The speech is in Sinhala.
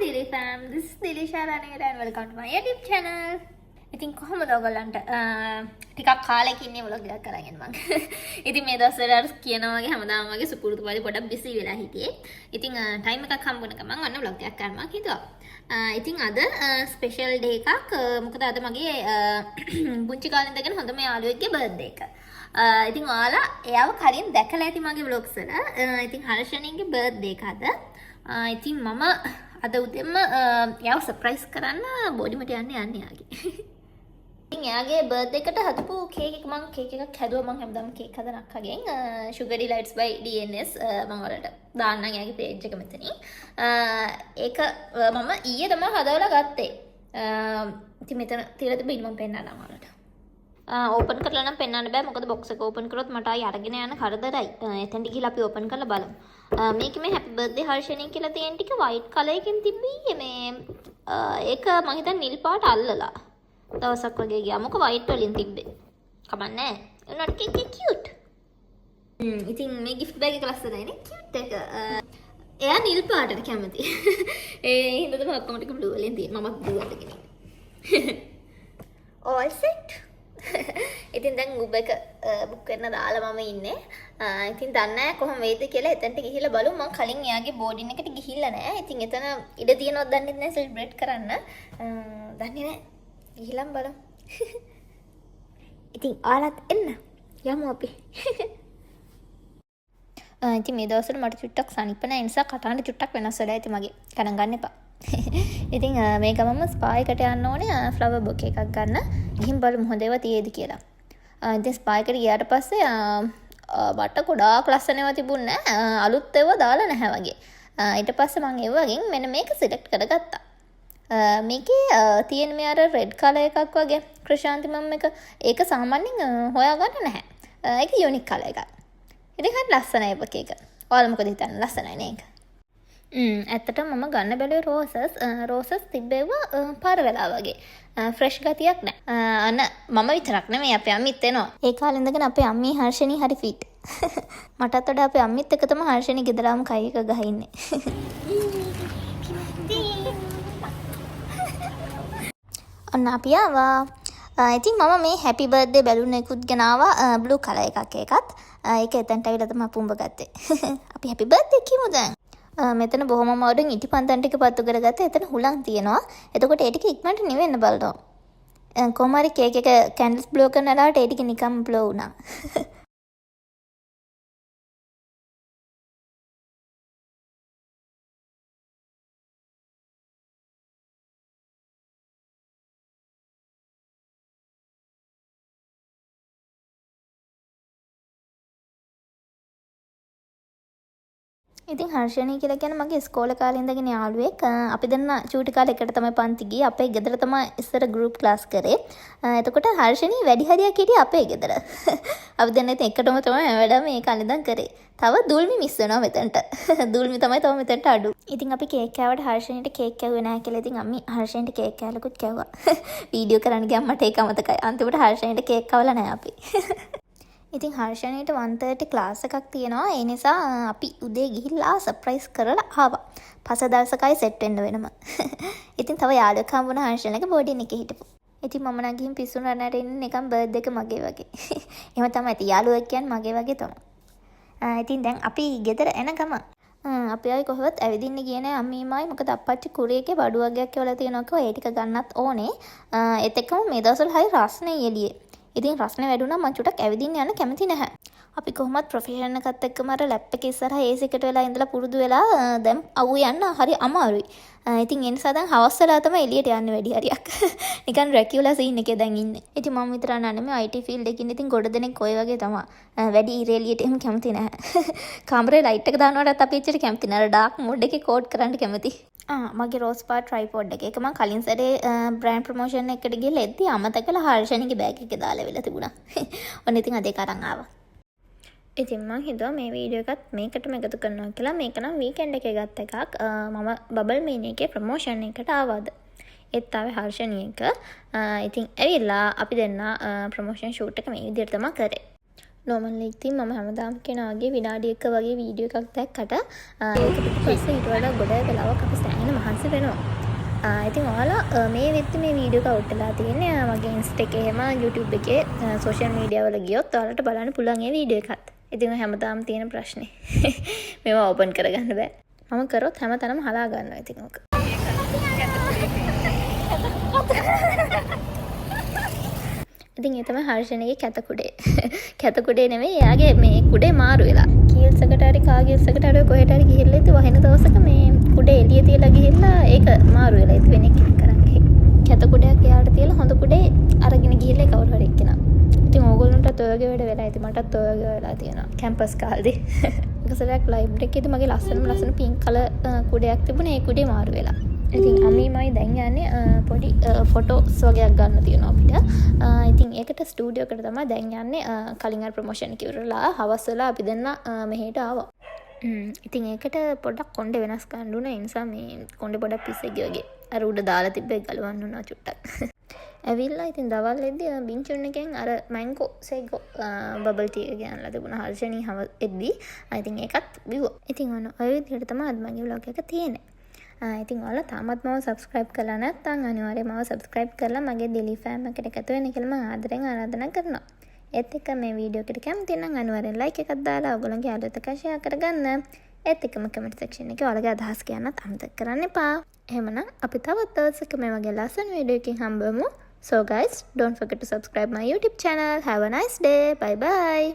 Dili fam, this is Dilisha Ranira and welcome to my YouTube channel. ඉතින් කොහොමද ඔයගොල්ලන්ට? ටිකක් කාලෙකින් ඉන්නේ ව්ලොග් එකක් කරගෙන මං. ඉතින් මේ දවස්වල අර කියනවා වගේ හැමදාම වගේ සුපුරුදු පරිදි පොඩක් බිසි වෙලා හිටියේ. ඉතින් ටයිම් එකක් හම්බුන ගමන් ඔන්න ව්ලොග් එකක් කරන්න මං හිතුවා. ඉතින් අද ස්පෙෂල් ඩේ එකක්. මොකද අද මගේ පුංචි කාලේ ඉඳගෙන හොඳම යාළුවෙක්ගේ බර්ත්ඩේ එක. ඉතින් ඔයාලා එයාව කලින් දැකලා ඇති මගේ ව්ලොග්ස් වල. ඉතින් හර්ෂණීගේ බර්ත්ඩේ එක අද. ඉතින් මම අද උදෙන්ම එයාව සර්ප්‍රයිස් කරන්න බෝඩිමට යන්න යන්නේ යාගේ. ඉතින් එයාගේ බර්ත්ඩේ එකට හදපු කේක් එක, මං කේක් එකක් හැදුවා. මං හැමදාම කේක් හදන අක්කගෙන්, Sugar Delights by DNS. මං ඔයාලට දාන්නම් එයාගේ පේජ් එක මෙතනින්. ඒක මම ඊයේ තමයි හදවලා ගත්තේ. ඉතින් මෙතන තියලා තිබ්බ, ඉතින් මං පෙන්නන්නම් ඔයාලට. ඕපන් කරලා නම් පෙන්වන්න බෑ, මොකද බොක්ස් එක ඕපන් කරොත් මට ආයි අරගෙන යන කරදරයි. එතනට ගිහලා අපි ඕපන් කරලා බලමු. මේකේ මේ හැපි බර්ත්ඩේ හර්ෂණී කියලා තියෙන ටික වයිට් කලර් එකකින් තිබ්බේ මේ ඒක මං හිතන්නේ නිල් පාට අල්ලලා දවසක් වගේ ගියා. මොක වයිට් වලින් තිබ්බේ. කමක් නෑ. උනාට කේක් එක කියුට්. ඉතින් මේ ගිෆ්ට් බෑග් එක ලස්සනයි නේ, කියුට් එක. එයා නිල් පාටට කැමති. ඒ හින්දා තමයි ඔක්කොම ටික බ්ලූ වලින් තියෙන්නේ. මමත් බ්ලූ අඳගෙන ඉන්නේ. All set. ඉතින් දැන් Uber එක බුක් කරන දාලා මම ඉන්නේ. ඉතින් දන්නේ නැහැ කොහොම වෙයිද කියලා, එතනට ගිහිල්ලා බලමු. මං කලින් එයාගේ බෝඩින් එකට ගිහිල්ලා නැහැ. ඉතින් එතන ඉඩ තියෙනවද දන්නේ නැහැ සෙලිබ්‍රේට් කරන්න. දන්නේ නැහැ. ගිහිල්ලාම බලමු. ඉතින් ඔයාලත් එන්න. යමු අපි. ඉතින් මේ දවස්වල මට චුට්ටක් සනීප නැහැ. ඒ නිසා කටහඬ චුට්ටක් වෙනස් වෙලා ඇති මගේ. ගණන් ගන්න එපා. ඉතින් මේ ගමන්ම ස්පා එකට යන්න ඕනේ ෆ්ලවර් බොකේ එකක් ගන්න. ගිහින් බලමු හොඳ ඒවා තියෙයිද කියලා. ඉතින් ස්පා එකට ගියාට පස්සේ මට ගොඩාක් ලස්සන ඒවා තිබුණේ නෑ. අලුත් ඒවා දාලා නැහැ වගේ. ඊට පස්සේ මං ඒ වගෙන් මෙන්න මේක සිලෙක්ට් කරගත්තා. මේකේ තියෙන මේ අර රෙඩ් කලර් එකක් වගේ ක්‍රිෂාන්තිමම් එක, ඒක සාමාන්‍යයෙන් හොයාගන්න නැහැ. ඒක යුනික් කලර් එකක්. ඉතින් හරි ලස්සනයි බොකේ එක. ඔයාලා මොකද හිතන්නේ? ලස්සනයි නේ ඒක? ඇත්තටම මම ගන්න බැලුවේ රෝසස්. රෝසස් තිබ්බේවා පාර වෙලා වගේ. ෆ්‍රෙෂ් ගතියක් නෑ. අන්න මම විතරක් නෙමෙයි, අපේ අම්මිත් එනවා. ඒ කාලේ ඉඳගෙන අපේ අම්මී හර්ෂණී හරි ෆිට්. මටත් වඩා අපේ අම්මිත් එක්ක තමයි හර්ෂණී ගෙදරාම කයි එක ගහින්නේ. ඔන්න අපි ආවා. ඉතින් මම මේ හැපි බර්ත්ඩේ බැලුන් එකකුත් ගෙනාවා, බ්ලූ කලර් එකක් ඒකත්. ඒක එතනට ඇවිල්ලා තමයි පුඹ ගත්තේ. අපි හැපි බර්ත්ඩේ කියමු දැන්. මෙතන බොහොම අමාරුවෙන් ඉටි පන්දන් ටික පත්තු කරගත්තා. එතන හුලං තියෙනවා. එතකොට ඒ ටික ඉක්මනට නිවෙන්න බලනවා. කොහොම හරි කේක් එක කැන්ඩල්ස් බ්ලෝ කරන වෙලාවට ඒ ටික නිකම් බ්ලෝ වුණා. ඉතින් හර්ෂණී කියලා කියන්නේ මගේ ඉස්කෝලේ කාලේ ඉඳගෙන යාළුවෙක්. අපි දෙන්න චූටි කාලේ එකට තමයි පන්ති ගියේ. අපේ ගෙදර තමයි ඉස්සර ගෲප් ක්ලාස් කරේ. එතකොට හර්ෂණී වැඩි හරියක් හිටියේ අපේ ගෙදර. අපි දෙන්න ඉතින් එකටම තමයි හැම වෙලාවෙම මේ කාලේ ඉඳන් කරේ. තව දුල්මි මිස් වෙනවා මෙතනට. දුල්මි තමයි තව මෙතනට අඩු. ඉතින් අපි කේක් කෑවට හර්ෂණීට කේක් කැව්වේ නැහැ කියලා ඉතින් අම්මි හර්ෂණීට කේක් කෑල්ලකුත් කැව්වා. වීඩියෝ කරන්න ගියාම මට ඒක අමතකයි. අන්තිමට හර්ෂණීට කේක් කවලා නැහැ අපි. ඉතින් හර්ෂණීට 1:30 ක්ලාස් එකක් තියෙනවා. ඒ නිසා අපි උදේ ගිහිල්ලා සර්ප්‍රයිස් කරලා ආවා. පස දවසකයි සෙට් වෙන්න වෙනම. ඉතින් තව යාළුවෙක් හම්බුණා හර්ෂණීගේ බෝඩින් එකේ හිටපු. ඉතින් මම නම් ගිහින් පිස්සු නරනට ඉන්නේ නිකන් බර්ත්ඩේ එක මගේ වගේ. එහෙම තමයි ඉතින් යාළුවෙක් කියන්නේ මගේ වගේ තමයි. ඉතින් දැන් අපි ගෙදර එන ගමන් අපි ආයේ කොහෙවත් ඇවිදින්න ගියේ නෑ අම්මී මායි, මොකද අප්පච්චි කුරිය එකේ බඩු වගයක් එවලා තියෙනවා කිව්වා. ඒ ටික ගන්නත් ඕනේ. ඒත් එක්කම මේ දවස්වල හරි රස්නේ එළියේ. ඉතින් රස්නේ වැඩි වුණා මං චුට්ටක් ඇවිදින්න යන්න කැමති නැහැ. අපි කොහොමත් ප්‍රොෆෙෂන් එකත් එක්කම අර ලැප් එකේ ඉස්සරහා ඒසි එකට වෙලා ඉඳලා පුරුදු වෙලා දැන් අවු යන්න හරි අමාරුයි. ඉතින් ඒ නිසා දැන් හවස් වෙලා තමයි එළියට යන්නේ වැඩි හරියක්. නිකන් ඩ්‍රැකියුලා සීන් එකේ දැන් ඉන්නේ. ඉතින් මම විතරක් නෙමෙයි, IT field එකේ ඉන්න ඉතින් ගොඩ දෙනෙක් ඔය වගේ තමයි. වැඩි ඉර එළියට එහෙම කැමති නැහැ. කාමරේ ලයිට් එක දානවටත් අපි එච්චර කැමති නෑ. අර ඩාර්ක් මෝඩ් එකේ කෝඩ් කරන්න කැමති. මගේ රෝස් පාට් ට්‍රයිපොඩ් එක. ඒක මං කලින් සැරේ බ්‍රෑන්ඩ් ප්‍රොමෝෂන් එකකට ගිහලා එද්දි අමතක කරලා හර්ෂණිගේ බෑග් එකේ දාලා වෙලා තිබුණා. ඔන්න ඉතින් අද ඒක අරන් ආවා. ඉතින් මං හිතුවා මේ වීඩියෝ එකත් මේකටම එකතු කරනවා කියලා. මේක නම් වීකෙන්ඩ් එකේ ගත්ත එකක්. මම බබල් මේනි එකේ ප්‍රොමෝෂන් එකට ආවාද. ඒත් ආවේ හර්ෂණී එක. ඉතින් ඇවිල්ලා අපි දෙන්න ප්‍රොමෝෂන් ෂූට් එක මේ විදිහට තමයි කරේ. නෝමන්ලි ඉතින් මම හැමදාම කියනවා වගේ විනාඩි 1 වගේ වීඩියෝ එකක් දැක්කට ඒක පිටිපස්සේ ඊට වඩා ගොඩ වෙලාවක් අපි සෑහෙන මහන්සි වෙනවා. ඉතින් ඔයාලා මේ වෙද්දි මේ වීඩියෝ එක අවුට් වෙලා තියෙන්නේ මගේ ඉන්ස්ටා එකේ එහෙම YouTube එකේ සෝෂල් මීඩියා වල ගියොත් ඔයාලට බලන්න පුළුවන් ඒ වීඩියෝ එකත්. ඉතින් ඔය හැමදාම තියෙන ප්‍රශ්නේ. මේවා ඕපන් කරගන්න බෑ. මම කරොත් හැමතැනම හලා ගන්නවා ඉතින් ඕක. ඉතින් ඒ තමයි හර්ෂණගේ කැත කුඩේ. කැත කුඩේ නෙමෙයි, එයාගේ මේ කුඩේ මාරු වෙලා. කීල්ස් එකට හරි කාගිල්ස් එකට හරි කොහෙට හරි ගිහිල්ලා ඉතින් වහින දවසක මේ කුඩේ එළිය තියලා ගිහිල්ලා ඒක මාරු වෙලා ඉතින් වෙන කෙනෙක් අරන් ගිහින්. කැත කුඩයක් එයාට තියලා හොඳ කුඩේ අරගෙන ගිහිල්ලා කවුරු හරි එක්කෙනා. ඉතින් ඕගොල්ලන්ටත් ඔය වගේ වැඩ වෙලා ඉතින් මටත් ඔය වගේ වෙලා තියෙනවා කැම්පස් කාලේ. එක සැරයක් ලයිබ්‍රරි එකේදී මගේ ලස්සනම ලස්සන පින්ක් කලර් කුඩයක් තිබුණේ. ඒ කුඩේ මාරු වෙලා. ඉතින් අමීමයි දැන් යන්නේ පොඩි ෆොටෝස් වගේක් ගන්න තියෙනවා අපිට. ඉතින් ඒකට ස්ටුඩියෝ එකට තමයි දැන් යන්නේ. කලින් අර ප්‍රොමෝෂන් එක ඉවරලා හවස් වෙලා අපි දෙන්න මෙහෙට ආවා. ඉතින් ඒකට පොඩ්ඩක් කොණ්ඩේ වෙනස් කරන්න උනා. ඒ නිසා මේ කොණ්ඩේ පොඩ්ඩක් පිස්සෙක් වගේ. අර උඩ දාලා තිබ්බ එක ගලවන්න උනා චුට්ටක්. ඇවිල්ලා ඉතින් දවල් එද්දි බින්චුන් එකෙන් අර මැංගෝ සෙගෝ බබල් ටී එක ගෙනල්ලා තිබුණා හර්ෂණී හව එද්දි. ඉතින් ඒකත් බිව්වා. ඉතින් ඔන්න ඔය විදිහට තමයි අද මගේ ව්ලොග් එක තියෙන්නේ. ඉතින් ඔයාලා තාමත් මාව සබ්ස්ක්‍රයිබ් කරලා නැත්නම් අනිවාර්යයෙන් මාව සබ්ස්ක්‍රයිබ් කරලා මගේ දිලි ෆෑම් එකට එකතු වෙන්න කියලා මම ආදරෙන් ආරාධනා කරනවා. ඒත් එක්ක මේ වීඩියෝ එකට කැමති නම් අනිවාර්යෙන් ලයික් එකක් දාලා ඔයගොල්ලන්ගේ යාළුවොත් එක්ක ෂෙයා කරගන්න. ඒත් එක්කම කමෙන්ට් සෙක්ෂන් එකේ ඔයාලගේ අදහස් කියන්නත් අමතක කරන්න එපා. එහෙමනම් අපි තවත් දවසක මේ වගේ ලස්සන වීඩියෝ එකකින් හම්බ වෙමු. So guys, don't forget to subscribe my YouTube channel. Have a nice day. Bye bye.